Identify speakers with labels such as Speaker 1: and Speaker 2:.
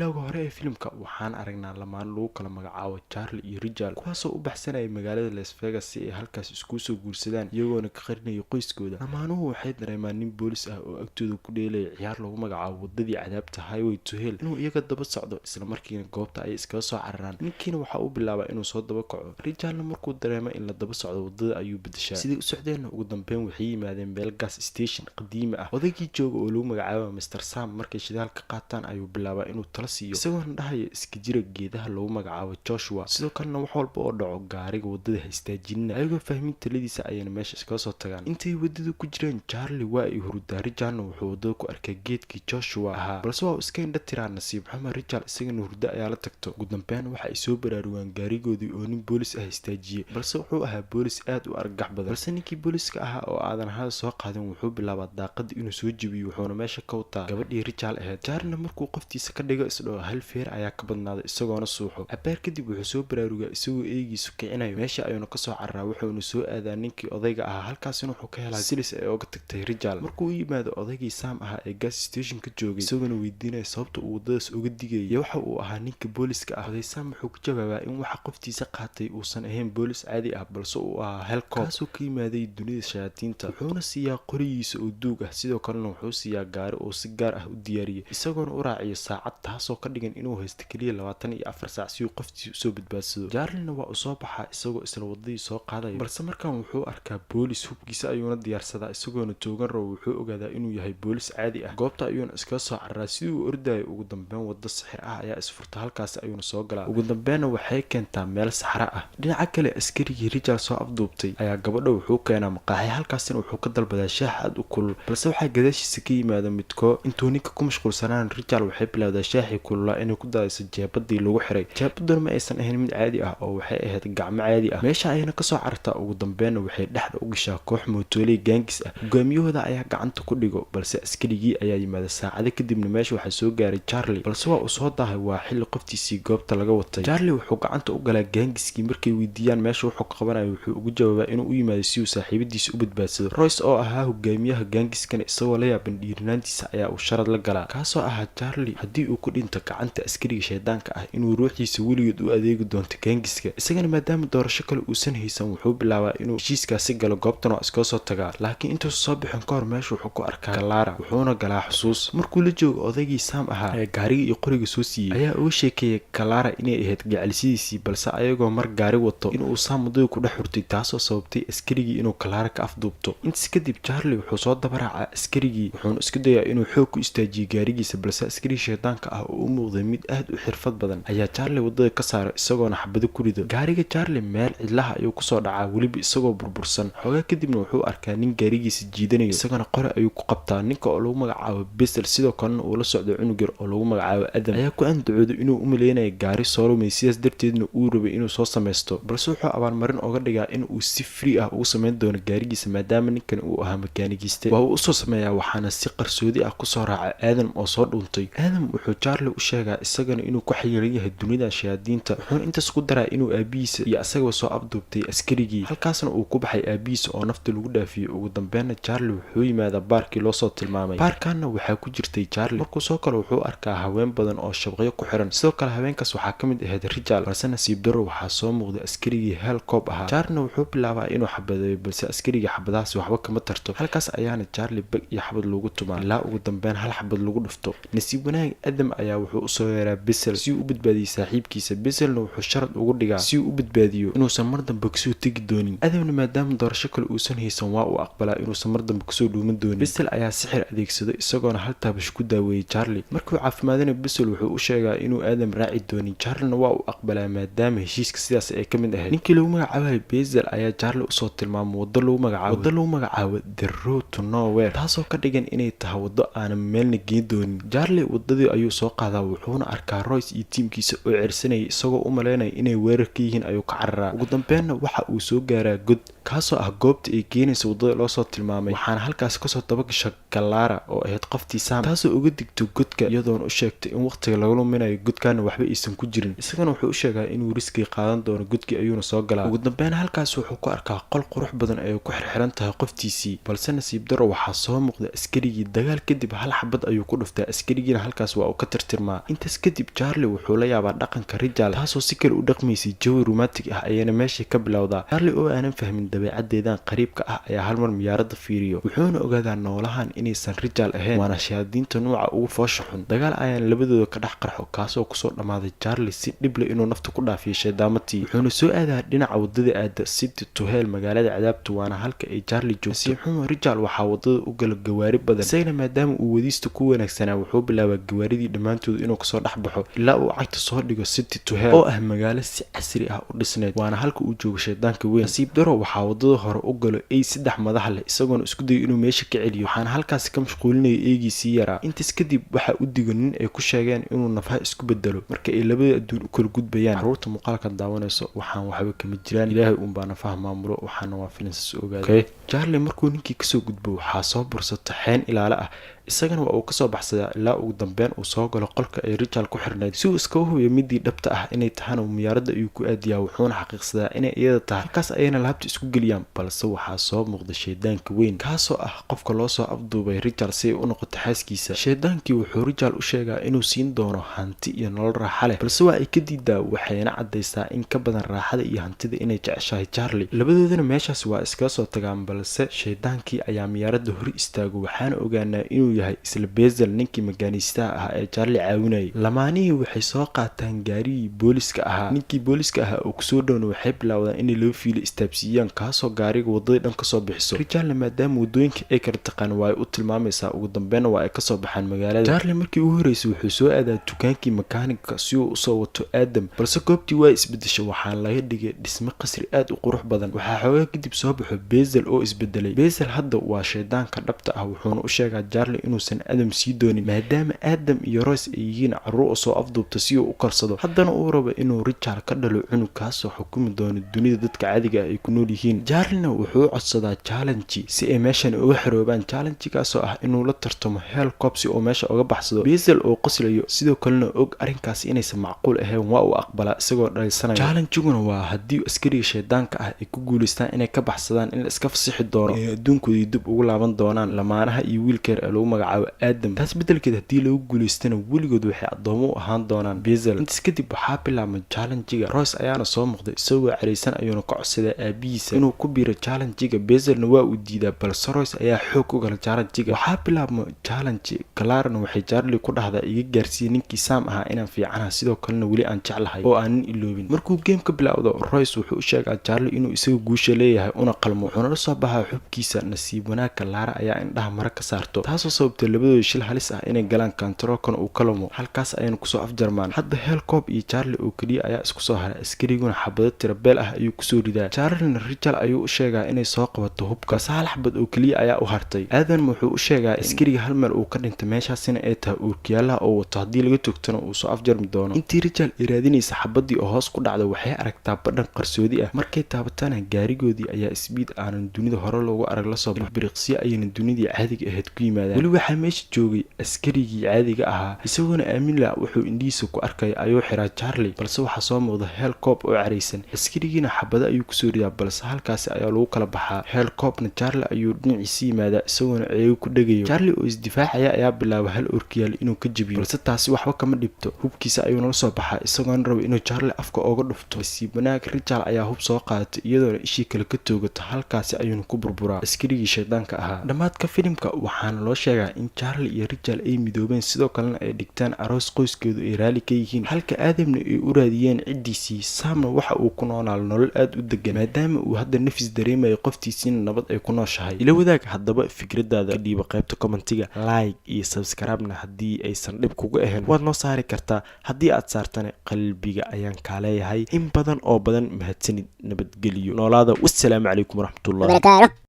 Speaker 1: Bilowga hore ee filimka waxaan aragnaa lamaan lagu kala magacaabo Charlie iyo Rijal, kuwaasoo u baxsanaya magaalada Las Vegas si ay halkaas iskugu soo guursadaan, iyagoona ka qarinaya qoyskooda. Lamaanuhu waxay dareemaan nin boolis ah oo agtooda ku dheelaya ciyaar lagu magacaabo Wadadii Cadaabta, Highway to Hell, inuu iyaga daba socdo. Islamarkiina goobta ayay iskaga soo cararaan. Ninkiina waxa uu bilaabaa inuu soo daba kaco. Rijalna markuu dareemo in la daba socdo, wadada ayuu bedeshaa. Siday u socdeenna, ugu dambeyn waxay yimaadeen meel gas station qadiimi ah. Odaygii jooga oo lagu magacaabo Mr Sam markay shidaal ka qaataan ayuu bilaabaa inuu talo siiyo, isagoona dhahaya iska jira geedaha lagu magacaabo Joshua, sidoo kalena wax walba oo dhaco gaariga wadada ha istaajinina. Ayagoo fahmin taladiisa ayayna meesha iskaga soo tagaan. Intay wadada ku jireen, Charlie waa ay hurudaa. Rijalna wuxuu wadada ku arkaa geedkii Joshua ahaa, balse waa uu iska indha tiraa. Nasiib xumo, Rijal isagana hurdo ayaa la tagto. Ugu dambeyn waxa ay soo baraarugaan gaarigoodii oo nin boolis ah istaajiyey, balse wuxuu ahaa boolis aad u argagax badan. Balse ninkii booliska ahaa oo aadan hada soo qaadin wuxuu bilaabaa daaqada inuu soo jebiyo, wuxuuna meesha ka wataa gabadhii Rijal ahayd. Jaarna markuu qoftiisa ka dhigo isdhaho, hal feer ayaa ka badnaaday, isagoona suuxo. Cabaar kadib wuxuu soo baraarugaa isagoo eegiisu kicinayo. Meesha ayuuna kasoo cararaa, wuxuuna soo aadaa ninkii odayga ahaa. Halkaasina wuxuu ka helaa silis ay oga tagtay Rijal. Markuu u yimaado odaygii Sam ahaa ee gas station ka joogay, isagoona weydiinaya sababta uu wadadaas uga digayay iyo waxa uu ahaa ninka booliska ah, oday Sam wuxuu ku jawaabaa in waxa qoftiisa qaatay uusan ahayn boolis caadi ah, balse uu ahaa Helcop, kaasoo ka yimaaday dunida shayaatiinta. Wuxuuna siiyaa qorigiisa oo duug ah, sidoo kalena wuxuu siiyaa gaari oo si gaar ah u diyaariyay, isagoona u raaciyo saacad, taasoo ka dhigan inuu haysto keliya 24 saac si uu qoftiisa usoo badbaadsado. Jaarlina waa uu soo baxaa isagoo isla wadadii soo qaadaya, balse markan wuxuu arkaa boolis. Hubkiisa ayuuna diyaarsadaa, isagoona toogan rabo wuxuu ogaadaa inuu yahay boolis caadi ah. Goobta ayuuna iskaga soo cararaa. Sidii uu ordayo, ugu dambeyn waddo sixir ah ayaa isfurta, halkaas ayuuna soo galaa. Ugu dambeynna waxay keentaa meel saxra ah. Dhinaca kale, askarigii Rijal soo afduubtay ayaa gabadha wuxuu keenaa maqaaxi. Halkaasina wuxuu ka dalbadaa shaah aad u kulul, balse waxaa gadaashiisa ka yimaada midkoo. Intuu ninka ku mashquulsanaan, Rijal waxay bilowdaa shaahii kululaa inay ku daadayso jeebadii lagu xiray. Jeebaduna ma aysan ahayn mid caadi ah oo waxay ahayd gacmo caadi ah. Meesha ayayna kasoo carartaa. Ugu dambeynna waxay dhexda u gashaa koox mootoley gangs ah. Hogaamiyahooda ayaa gacanta ku dhigo, balse askarigii ayaa yimaada. Saacado kadibna meesha waxaa soo gaaray Charlie, balse waa uu soo daahay. Waa xilli qoftiisii goobta laga watay. Charlie wuxuu gacanta u galaa gangskii. Markay weydiiyaan meesha wuxuu ka qabanayo, wuxuu ugu jawaabaa inuu u yimaado si uu saaxiibadiisa u badbaadsado. Royce oo ahaa hogaamiyaha gangskana, isagoo la yaaban dhiiranaantiisa, ayaa uu sharad la galaa, kaasoo ahaa Charlie haddii uu ku dhinto gacanta askariga shaydaanka ah inuu ruuxdiisa weligeed u adeegi doonto gangska. Isagana maadaama doorasho kale uusan haysan, wuxuu bilaabaa inuu heshiiskaasi galo. Goobtan waa iskaga soo tagaa, laakiin intuusan soo bixin ka hor meesha wuxuu ku arkaa Clara, wuxuuna galaa xusuus. Markuu la joogo odaygii Sam ahaa ee gaariga iyo qoriga soo siiyey ayaa uga sheekeeyay Clara inay ahayd gacalisidiisii, balse ayagoo mar gaari wato inuu Sam waddada ku dhex hurtay, taasoo sababtay askarigii inuu Clara ka afduubto. Intaas kadib Charlie wuxuu soo dabaraacaa askarigii, wuxuuna isku dayaa inuu xoog ku istaajiyo gaarigiisa, balse askarigii shaydaanka ah oo u muuqday mid aad u xirfad badan ayaa Charlie waddada ka saara, isagoona xabado ku rido. Gaariga Charlie meel cidlaha ayuu kusoo dhacaa, weliba isagoo burbursan. Xoogaa kadibna wuxuu arkaa nin gaarigiisa jiidanayo, isagana qori ayuu ku qabtaa. Ninka oo lagu magacaabo Besel, sidoo kalena uu la socdo cunug yar oo lagu magacaabo Adam, ayaa ku andacooday inuu u maleynayo gaari soo lumay, sidaas darteedna uu rabay inuu soo sameysto, balse wuxuu abaalmarin oga dhigaa in uu si free ah ugu sameyn doono gaarigiisa, maadaama ninkan uu ahaa makaanigiiste. Waa uu usoo sameeyaa, waxaana si qarsoodi ah kusoo raaca Aadam oo soo dhuuntay. Aadam wuxuu Charlie u sheegaa isagana inuu ku xayiran yahay dunida shayaadiinta, wuxuuna intaas ku daraa inuu aabihiisa iyo asagaba soo afduubtay askarigii, halkaasna uu ku baxay aabihiisa oo nafta lagu dhaafiyey. Ugu dambeynna Charlie wuxuu yimaadaa baarkii loosoo tilmaamay. Baarkanna waxaa ku jirtay Charlie. Markuu soo kale wuxuu arkaa haween badan oo shabaqyo ku xiran. Sidoo kale haweenkaas waxaa ka mid ahayd Rijal, balse nasiib darro waxaa soo muuqday askarigii Helcop ahaa. Charlina wuxuu bilaabaa inuu xabadeeyo, balse askarigii xabadahaasi waxba kama tarto. Halkaas ayaana Charlie bag iyo xabad loogu tumaa, ilaa ugu dambeyn hal xabad lagu dhufto. Nasiib wanaag, Adam ayaa wuxuu usoo yeeraa Besel si uu u badbaadiyey saaxiibkiisa. Beselna wuxuu sharad ugu dhigaa si uu u badbaadiyo inuusan mar dambe kasoo tegi doonin. Adamna maadaama doorasho kale uusan haysan, waa uu aqbalaa inuusan mar dambe kasoo dhuuman doonin. Besel ayaa sixir adeegsado, isagoona hal taabash ku daaweeyey Charlie. Markuu caafimaadana, Besel wuxuu u sheegaa inuu Aadam raaci doonin. Charlina waa uu aqbalaa, maadaama heshiiska sidaas ay ka mid ahayd. Ninkii lagu magacaabayo Besel ayaa Charlie usoo tilmaamay waddo lagu magacaabo The Road to Nowhere, taasoo ka dhigan inay tahay waddo aanan meelna geen doonin. Charlie wadadii ayuu soo qaadaa, wuxuuna arkaa Royce iyo tiimkiisa oo cersanayay. Isagoo u maleynaya inay weerar ka yihiin ayuu ka cararaa. Ugu dambeynna waxa uu soo gaaraa god. Kaasoo ah goobta ay keenaysa waddada loo soo tilmaamay. Waxaana halkaasi kasoo dabagasha Clara oo ahayd qoftii Sam, taasoo uga digto godka, iyadoona u sheegtay in waqtiga laga luminayo godkana waxba aysan ku jirin. Isagana wuxuu u sheegaa inuu risk-i qaadan doono, godkii ayuuna soo galaa. Ugu dambeyn halkaas wuxuu ku arkaa qol qurux badan ay ku xirxiran tahay qoftiisii, balse nasiib daro waxaa soo muuqda askarigii. Dagaal kadib hal xabad ayuu ku dhuftaa, askarigiina halkaas waa uu ka tirtirmaa. Intaas kadib Charlie wuxuu la yaabaa dhaqanka Rijal, taasoo si kale u dhaqmaysay. Jawi romantic ah ayaana meesha ka bilowdaa. Charlie oo aanan fahmin dabeecadeedan qariibka ah ayaa halmar miyaaradda fiiriyo, wuxuuna ogaadaa noolahan inaysan Rijal ahayn, waana shayaadiinta nuuca ugu foosha xun. Dagaal ayaana labadooda ka dhex qarxo, kaasoo kusoo dhammaaday Charlie si dhible inuu nafta ku dhaafiyo shaydaamatii. Wuxuuna soo aadaa dhinaca wadada aada City to Hell, magaalada cadaabta, waana halka ay Charlie joogto. Nasiib xumo, Rijal waxaa wadada u gala gawaari badan. Isagana maadaama uu wadiista ku wanaagsanaa, wuxuu bilaabaa gawaaridii dhammaantood inuu kasoo dhex baxo ilaa uu cagta soo dhigo City to Hell, oo ah magaalo si casri ah u dhisneyd, waana halka uu joogo shaydaanka weyn. Nasiib daro waxaa wadada hore u galo ey saddex madax leh, isagoona isku dayo inuu meesha ka celiyo. Waxaana halkaasi ka mashquulinaya eegiisii yaraa. Intaas kadib waxaa u digo nin ay ku sheegeen inuu nafaha isku bedelo marka ay labada adduun u kala gudbayaan. Caruurta muuqaalkan daawanayso, waxaan waxba kama jiraan, Ilaahay uunbaa nafaha maamulo, waxaana waa filimsas ogaada. Charlie markuu ninkii kasoo gudbo waxaa soo bursata xeen ilaale ah, isagana waa uu kasoo baxsadaa ilaa ugu dambeyn uu soo galo qolka ay Rijal ku xirnayd. Si uu iskaga hubiyo midii dhabta ah inay tahana, miyaaradda ayuu ku aadiyaa, wuxuuna xaqiiqsadaa inay iyada tahay. Halkaas ayayna laabta isku geliyaan, balse waxaa soo muuqda shaydaanka weyn, kaasoo ah qofka loo soo afduubay Rijal si ay u noqoto xaaskiisa. Shaydaankii wuxuu Rijal u sheegaa inuu siin doono hanti iyo nolol raaxa leh, balse waa ay ka diidaa, waxayna caddaysaa in ka badan raaxada iyo hantida inay jeceshahay Charlie. Labadoodana meeshaas waa iskaga soo tagaan, balse shaydaankii ayaa miyaaradda hor istaago. Waxaana ogaanaa inuu yahay isla Bezel, ninkii magaaniistaha ahaa ee Charlie caawinayay. Lamaanihii waxay soo qaataan gaarigii booliska ahaa. Ninkii booliska ahaa oo kusoo dhowna waxay bilowdaan inay laba fiilo istaabsiiyaan, kaasoo gaariga wadadii dhan kasoo bixiso. Rijalna maadaama wadooyinka ay kala taqaan waa ay u tilmaamaysaa. Ugu dambeynna waa ay kasoo baxaan magaalada. Charlie markii ugu horreysay wuxuu soo aadaa dukaankii makaanika si uu usoo wato Aadam, balse goobtii waa isbedeshay, waxaana laga dhigay dhisme qasri aad u qurux badan. Waxaa xoogaa kadib soo baxo Bezel oo isbedelay. Bezel hadda waa shaydaanka dhabta ah, wuxuuna u sheegaa Charlie inuusan Adam sii doonin, maadaama Aadam iyo Royce ay yihiin carruur soo afduubta si uu u korsado, haddana uu rabo inuu Richard ka dhalo cunug kaasoo xukumi doono dunida dadka caadiga ah ay ku nool yihiin. Charlina wuxuu u codsadaa challenge si ay meeshan uga xoroobaan, challenge-gaasoo ah inuu la tartamo Hell Cop si uu meesha uga baxsado. Bezel oo qoslayo, sidoo kalena og arrinkaasi inaysan macquul ahayn, waa uu aqbalaa isagoo dhalisanaya. Challenge-guna waa haddii askariga shaydaanka ah ay ku guuleystaan inay ka baxsadaan, in la iska fasixi doono, ay adduunkoodii dib ugu laaban doonaan lamaanaha iyo wiilkeer ee lagu magacaabo Aadam. Taas beddelkeed haddii lagu guuleystana, weligood waxay addoomo u ahaan doonaan Bezel. Intaas kadib waxaa bilaabmay challenge-ga. Royce ayaana soo muuqday isagoo caraysan, ayuuna ka codsadaa aabihiisa inuu ku biiro challenge-ga. Bezelna waa uu diidaa, balse Royce ayaa xoog u gala challenge-ga. Waxaa bilaabma challenge. Clarana waxay Charlie ku dhahdaa: "Iga gaarsiiyey ninkii Sam ahaa inaan fiicanaha, sidoo kalena weli aan jeclahay oo aanan iloobin." Markuu game ka bilowdo, Royce wuxuu u sheegaa Charlie inuu isaga guusha leeyahay una qalmo, wuxuuna la soo baxaa xubkiisa. Nasiib wanaag Clara ayaa indhaha mara ka saarto, taasoo sababtay labadooda shil halis ah inay galaan, kantaroolkan uu ka lumo. Halkaas ayayna kusoo afjarmaan. Hadda Helcop iyo Charlie oo keliya ayaa isku soo haray. Askariguna xabado tirabeel ah ayuu kusoo ridaa. Charlina Richard ayuu u sheegaa inay soo qabato hubka, balse hal xabad oo keliya ayaa u hartay. Aadan wuxuu u sheegaa askariga hal meel uu ka dhintay, meeshaasina ay tahay uurkiyaalaha oo wato, haddii laga togtona uu soo afjarmi doono. Intii Richard ay raadinaysa xabadii oo hoos ku dhacda, waxay aragtaa badhan qarsoodi ah. Markay taabatana, gaarigoodii ayaa speed aanan dunida hore loogu arag lasoo baxay. Biriqsiyo ayayna dunidii caadiga ahayd ku yimaadaan. Weli waxaa meesha joogay askarigii caadiga ahaa, isagoona aamin lah wuxuu indhihiisa ku arkaya ayuu xiraa Charlie, balse waxaa soo muuqda Helcop oo caraysan. Askarigiina xabado ayuu kusoo ridaa, balse halkaasi ayaa lagu kala baxaa. Helcopna Charlie ayuu dhinaciisi yimaadaa isagoona ceego ku dhegayo. Charlie oo isdifaacaya ayaa bilaaba hal orkiyaal inuu ka jebiyo, balse taasi waxba kama dhibto. Hubkiisa ayuuna la soo baxaa, isagoona raba inuu Charlie afka ooga dhufto. Nasiib wanaag Richard ayaa hub soo qaadatay, iyadoona ishii kale ka toogato. Halkaasi ayuuna ku burburaa askarigii shaydaanka ahaa. Dhammaadka filimka waxaana loo sheegaa in Charlie iyo Richard ay midoobeen, sidoo kalena ay dhigtaan aroos qoyskeedu ay raali ka yihiin, halka Aadamna ay u raadiyeen ciddiisii. Samna waxa uu ku noolaa nolol aada u degan, maadaama uu hadda nafis dareemayo, qoftiisiina nabad ay ku nooshahay. Ila wadaag haddaba fikradaada, ka dhiiba qaybta comment-iga. Like iyo subscribe-na haddii aysan dhib kuga ahayn waad noo saari kartaa. Haddii aad saartana, qalbiga ayaan kaa leeyahay in badan oo badan. Mahadsanid, nabadgeliyo, noolaada. Wassalaamu calaykum waraxmatullah.
Speaker 2: Wabarakaatuh.